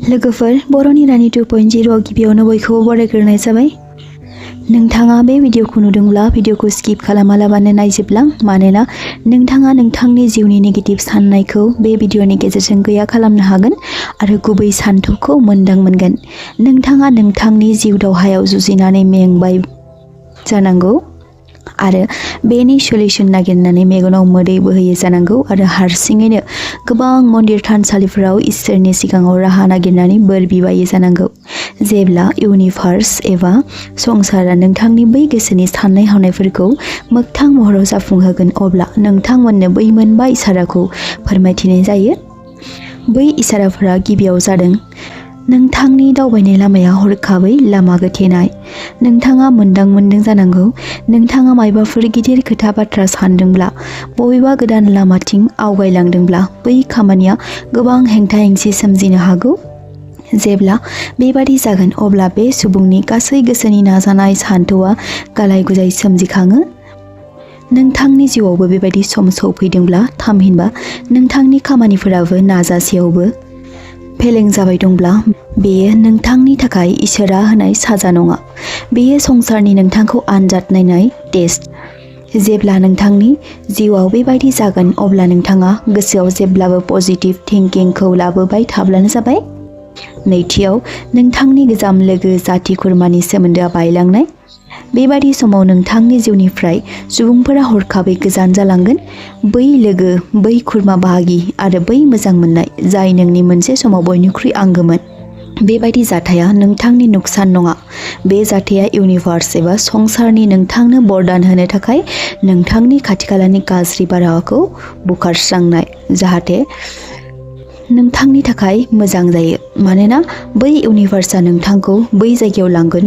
लोगोफोर बर'नि रानि 2.0 गिबियावनो बयखौबो बरायग्रोनाय जाबाय। नोंथाङा बे भिडिअखौ नुदोंब्ला भिडिअखौ स्किप खालामालाबानो नायजोबलां, मानोना नोंथाङा नोंथांनि जिउनि नेगेटिभ साननायखौ बे भिडिअनि गेजेरजों गैया खालामनो हागोन आरो गुबै सान्थौखौ मोनदां मोनगोन। नोंथाङा नोंथांनि जिउ दावहायाव जुजिनानै मेंबाय जानांगौ आरो बेनि सल्युशन नागिरनानै मेगनाव मोदै बोहैयो जानांगौ आरो हारसिङैनो गोबां मन्दिर थानसालिफोराव इसोरनि सिगाङाव राहा नागिरनानै बोर बिबायो जानांगौ। जेब्ला इउनिभार्स एबा संसारा नोंथांनि बै गोसोनि साननाय हनायफोरखौ मोगथां महराव जाफुंहोगोन, अब्ला नोंथांमोननो बै मोनबा इसाराखौ फोरमायथिनाय जायो। बै इसाराफोरा गिबियाव जादों नोंथांनि दावबायनाय लामाया हरखाबै लामा गोथेनाय। नोंथाङा मोनदां जानांगौ, नोंथाङा मायबाफोर गिदिर खोथा बाथ्रा सानदोंब्ला, बबेबा गोदान लामाथिं आवगायलांदोंब्ला बै खामानिया गोबां हेंथा हेंसि सोमजिनो हागौ। जेब्ला बेबादि जागोन, अब्ला बे सुबुंनि गासै गोसोनि नाजानाय सान्थौआ गालाय गुजाय सोमजिखाङो। नोंथांनि जिउआवबो बेबायदि सम सौफैदोंब्ला, थामहिनबा नोंथांनि खामानिफोराबो नाजासेयावबो फेलें जाबाय दंब्ला, बेयो नोंथांनि थाखाय इसोरा होनाय साजा नङा। बेयो संसारनि नोंथांखौ आनजाद नायनाय टेस्ट। जेब्ला नोंथांनि जिउआव बेबायदि जागोन, अब्ला नोंथाङा गोसोआव जेब्लाबो पजिटिभ थिंकिंखौ लाबोबाय थाब्लानो जाबाय। नैथियाव, नोंथांनि गोजाम लोगो जाथि खुरमानि सोमोन्दोआ बायलांनाय। बेबादि समाव नोंथांनि जिउनिफ्राय सुबुंफोरा हरखाबै गोजान जालांगोन। बै लोगो, बै खुरमा बाहागि आरो बै मोजां मोननाय जाय नोंनि मोनसे समाव बयनिख्रुइ आंगोमोन। बेबायदि जाथाया नोंथांनि नुकसान नङा। बे जाथाया इउनिभार्स एबा संसारनि नोंथांनो बरदान होनो थाखाय नोंथांनि खाथि-खालानि गाज्रि बारहावाखौ बुखारस्रांनाय, जाहाथे नोंथांनि थाखाय मोजां जायो। मानोना बै इउनिभार्सआ नोंथांखौ बै जायगायाव लांगोन,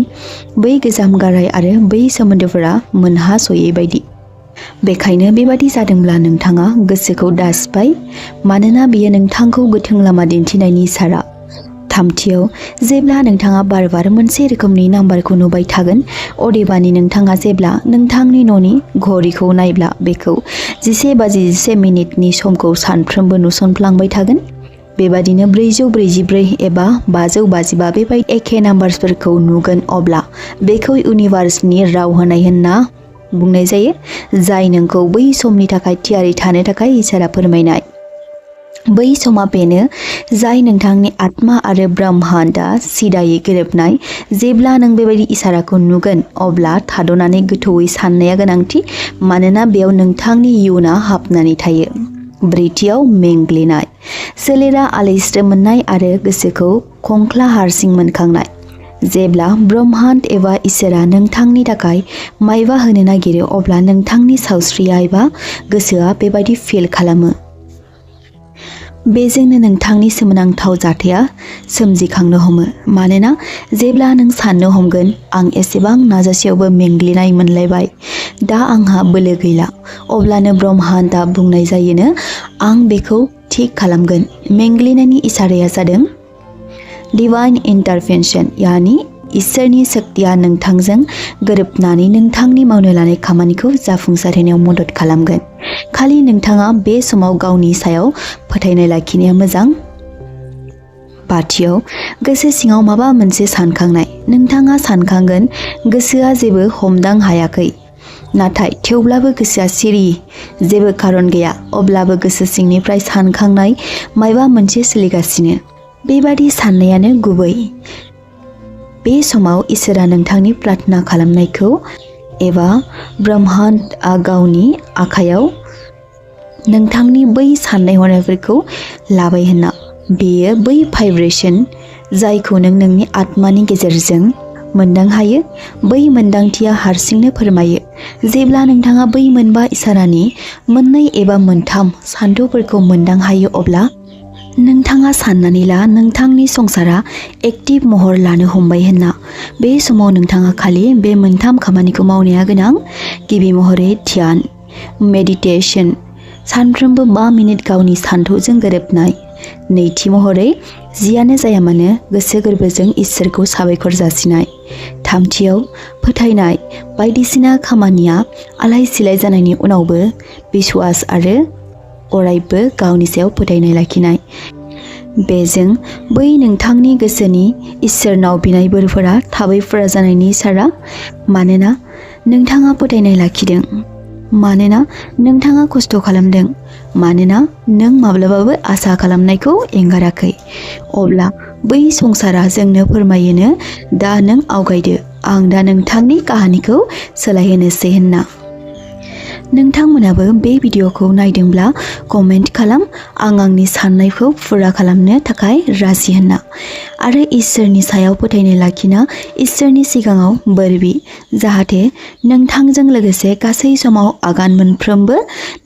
बै गोजाम गाराय आरो बै सोमोन्दोफोरा मोनहास'यै बायदि। बेखायनो बेबादि जादोंब्ला नोंथाङा गोसोखौ दासिबाय, मानोना बेयो नोंथांखौ गोथों लामा दिन्थिनायनि इसारा। थामथियाव, जेब्ला नोंथाङा बार मोनसे रोखोमनि नाम्बारखौ नुबाय थागोन, अदेबानि नोंथाङा जेब्ला नोंथांनि न'नि घड़ीखौ नायब्ला बेखौ 11:10 समखौ सानफ्रोमबो नुसनफ्लांबाय थागोन। बेबादिनो 444 एबा 555 बेबायदि एखे नाम्बारफोरखौ नुगोन, अब्ला बेखौ इउनिभार्सनि राव होनाय होनना बुंनाय जायो, जाय नोंखौ बै समनि थाखाय थियारि थानो थाखाय इसारा फोरमायनाय। बै समा बेनो जाय नोंथांनि आत्मा आरो ब्रह्मांडआ सिदायै गोरोबनाय। जेब्ला नों बेबायदि इसाराखौ नुगोन, अब्ला थाद'नानै गोथौयै साननाया गोनांथि, मानोना बेयाव नोंथांनि इयुनआ हाबनानै थायो। ब्रैथियाव, मेंग्लिनाय, सोलेरा आलायस्रो मोननाय आरो गोसोखौ खंख्ला हारसिं मोनखांनाय। जेब्ला ब्रह्मांड एबा इसोरा नोंथांनि थाखाय मायबा होनो नागिरो, अब्ला नोंथांनि सावस्रिया एबा गोसोआ बेबायदि फिल खालामो। बेजोंनो नोंथांनि सोमोनांथाव जाथाया सोमजिखांनो हमो, मानोना जेब्ला नों साननो हमगोन, आं एसेबां नाजासेयावबो मेंग्लिनाय मोनलायबाय, दा आंहा बोलो गैला, अब्लानो ब्रह्मांडआ बुंनाय जायोनो, आं बेखौ थिग खालामगोन। मेंग्लिनायनि इसाराया जादों डिवाइन इन्टारभेनसन, यानि इसोरनि शक्तिया नोंथांजों गोरोबनानै नोंथांनि मावनो लानाय खामानिखौ जाफुंसारहोनायाव मदद खालामगोन। खालि नोंथाङा बे समाव गावनि सायाव फोथायनाय लाखिनाया मोजां। बाथियाव, गोसो सिङाव माबा मोनसे सानखांनाय। नोंथाङा सानखांगोन, गोसोआ जेबो हमदां हायाखै, नाथाय थेवब्लाबो गोसोआ सिरि, जेबो खारन गैया, अब्लाबो गोसो सिंनिफ्राय सानखांनाय मायबा मोनसे सोलिगासिनो। बेबादि साननायानो गुबै। बे समाव इसोरा नोंथांनि प्रार्थना खालामनायखौ एबा ब्रह्मांडआ गावनि आखायाव नोंथांनि बै साननाय हनायफोरखौ लाबाय होनना। बेयो बै भाइब्रेसन जायखौ नों नोंनि आत्मानि गेजेरजों मोनदां हायो। बै मोनदांथिया हारसिंनो फोरमायो। जेब्ला नोंथाङा बै मोनबा इसारानि मोननै एबा मोनथाम सान्थौफोरखौ मोनदां हायो, अब्ला नोंथाङा साननानै ला नोंथांनि संसारा एक्टिभ महर लानो हमबाय होनना। बे समाव नोंथाङा खालि बे मोनथाम खामानिखौ मावनाया गोनां। गिबि महरै ध्यान, मेडिटेसन, सानफ्रोमबो 5 मिनिट गावनि सान्थौजों गोरोबनाय। नैथि महरै जियानो जाया मानो गोसो गोरबोजों इसोरखौ साबायखर जासिनाय। थामथियाव फोथायनाय बायदिसिना खामानिया आलाय सिलाय जानायनि उनावबो बिश्वास आरो अरायबो गावनि सायाव फोथायनाय लाखिनाय। बेजों बै नोंथांनि गोसोनि इसोरनाव बिनाय बोरफोरा थाबै फुरा जानायनि इसारा। मानोना नोंथाङा फोथायनाय लाखिदों, मानोना नोंथाङा खस्थ' खालामदों, मानोना नों माब्लाबाबो आसा खालामनायखौ एंगाराखै, अब्ला बै संसारा जोंनो फोरमायोनो दा नों आवगायदो, आं दा नोंथांनि काहानिखौ सोलायहोनोसै होनना। नोंथांमोनाबो बे भिडिअखौ नायदोंब्ला कमेन्ट खालाम आं आंनि साननायखौ फुरा खालामनो थाखाय राजि होनना। आरो इसोरनि सायाव फोथायनाय लाखिना इसोरनि सिगाङाव बोर बि, जाहाथे नोंथांजों लोगोसे गासै समाव आगान मोनफ्रोमबो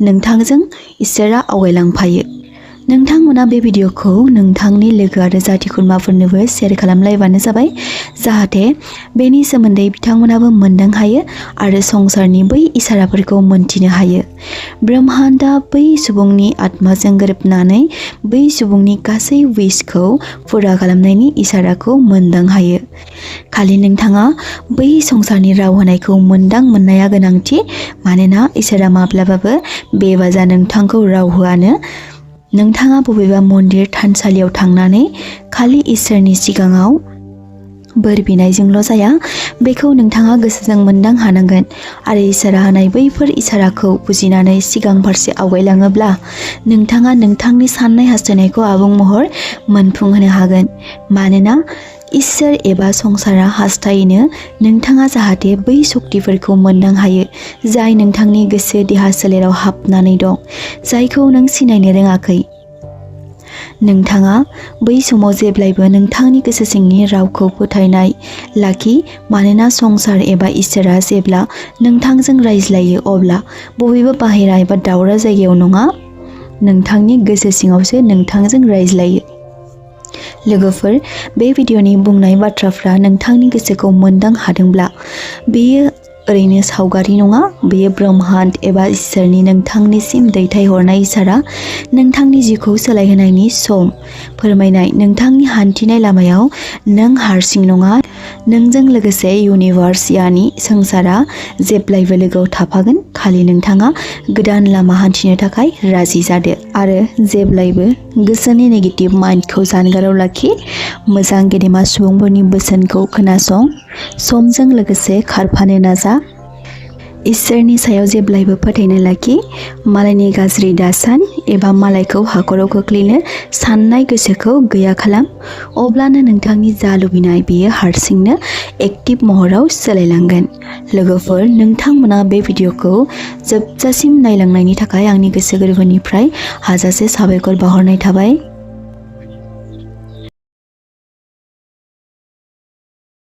नोंथांजों इसोरा आवगायलांफायो। नोंथांमोना बे भिडिअखौ नोंथांनि लोगो आरो जाथि खुरमाफोरनोबो शेयार खालामलायबानो जाबाय, जाहाथे बेनि सोमोन्दै बिथांमोनाबो मोनदां हायो आरो संसारनि बै इसाराफोरखौ मोनथिनो हायो। ब्रह्मान्डआ बै सुबुंनि आत्माजों गोरोबनानै बै सुबुंनि गासै उइसखौ फुरा खालामनायनि इसाराखौ मोनदां हायो। खालि नोंथाङा बै संसारनि राव होनायखौ मोनदां मोननाया गोनांथि, मानोना इसोरा माब्लाबाबो बेबाजा नोंथांखौ राव होआनो। नोंथाङा बबेबा मन्दिर थानसालियाव थांनानै खालि इसोरनि सिगाङाव बोर बिनायजोंल' जाया, बेखौ नोंथाङा गोसोजों मोनदां हानांगोन आरो इसोरा होनाय बैफोर इसाराखौ बुजिनानै सिगां फारसे आवगायलाङोब्ला नोंथाङा नोंथांनि साननाय हास्थायनायखौ आबुं महर मोनफुंहोनो हागोन। मानोना इसोर एबा संसारा हास्थायनो नोंथाङा जाहाथे बै सक्तिफोरखौ मोनदां हायो जाय नोंथांनि गोसो देहा सोलेराव हाबनानै दं, जायखौ नों सिनायनो रोङाखै। नोंथाङा बै समाव जेब्लायबो नोंथांनि गोसो सिंनि रावखौ फोथायनाय लाखि, मानोना संसार एबा इसोरा जेब्ला नोंथांजों रायज्लायो अब्ला बबेबा बाहेरा एबा दावरा जायगायाव नङा, नोंथांनि गोसो सिङावसो नोंथांजों रायज्लायो। लोगोफोर, बे भिडिअनि बुंनाय बाथ्राफ्रा नोंथांनि गोसोखौ मोनदां हादोंब्ला बेयो ओरैनो सावगारि नङा, बेयो ब्रह्मान्ड एबा इसोरनि नोंथांनिसिम दैथायहरनाय इसारा, नोंथांनि जिउखौ सोलायहोनायनि सम फोरमायनाय। नोंथांनि हान्थिनाय लामायाव नों हारसिं नङा, नोंजों लोगोसे इउनिभार्स यानि संसारा जेब्लायबो लोगोआव थाफागोन। खालि नोंथाङा गोदान लामा हान्थिनो थाखाय राजि जादो आरो जेब्लायबो गोसोनि नेगेटिभ माइन्डखौ जानगाराव लाखि। मोजां गेदेमा सुबुंफोरनि बोसोनखौ खोनासं, समजों लोगोसे खारफानो नाजा। इसोरनि सायाव जेब्लायबो फोथायनाय लाखि। मालायनि गाज्रि दासान एबा मालायखौ हाखराव खोख्लैनो साननाय गोसोखौ गैया खालाम, अब्लानो नोंथांनि जा लुबैनाय बेयो हारसिंनो एक्टिभ महराव सोलायलांगोन। लोगोफोर, नोंथांमोना बे भिडिअखौ जोबजासिम नायलांनायनि थाखाय आंनि गोसो गोरबोनिफ्राय हाजासे साबायखर बावहरनाय थाबाय।